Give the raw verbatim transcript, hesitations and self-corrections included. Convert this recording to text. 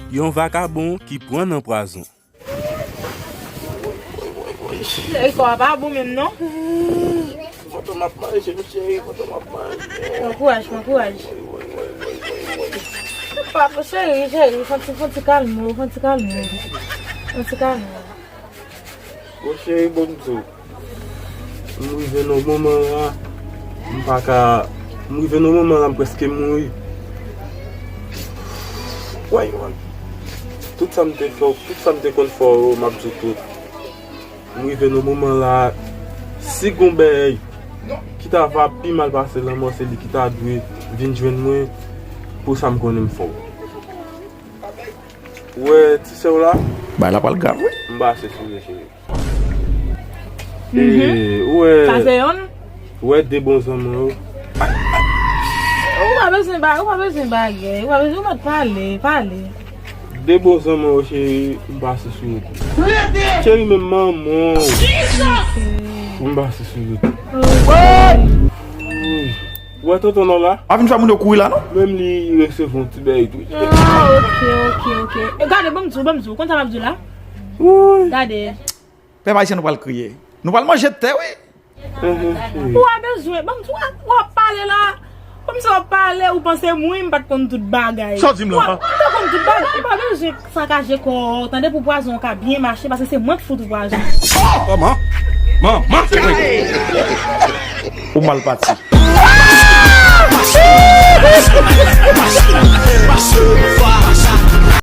Yon vakabon ki pran nan pwazon. Cheri, kò a pa bon menm non. Fantom ap manje m, cheri, fantom ap manje. Pran kouraj, pran kouraj. Papa, cheri, cheri, fon ti, fon ti kalme w, fon ti kalme w. Fon ti kalme w. Bon, cheri, bon, m di w. M rive nan moman la, m pa ka, m rive nan moman la, m prèske mouri. Woy, woy. Tout sa m te fè, tout sa m te konn fè w yo, m ap di w tout. M rive nan moman la, si gon bèy ki ta va pi mal pase lanmò, se li ki ta dwe vin jwenn mwen pou sa m konnen m fè w. Ou wè ti sè w la? Bagay la pral grav, wi. M pase sou li, cheri. E, ou wè, sa se yonn? Ou wè de bon zanmi yo. Ou pa bezwen ba, ou pa bezwen bagay. Ou pa bezwen, ou mèt pale, pale. De bon zanmi yo, cheri, m pase sou yo tou. Cheri, menm manman w. M pase sou yo tou. Wi. Ou wè tonton nan la? Pa vin fè moun yo kouri la, non? Menm li resevwa yon ti bèy tou. Ah, ok, ok, ok. E gade, ban m di w, ban m di w. Konn sa m ap di w la? Woy. Gade. Pèp ayisyen nou pral kriye. Nou pral manje tè, wi. Ou pa bezwen, ban m di w, w ap pale la. Kòmsi w ap pale, ou panse mwen m pa t konn tout bagay. Sa w di m la? Ou pa konn tout bagay, ou pa bezwen sakaje kò w, tande, pou pwazon w ka byen mache, paske se mwen k fout ou pwazon. Kòman? Manman, manman. Ou mal pati.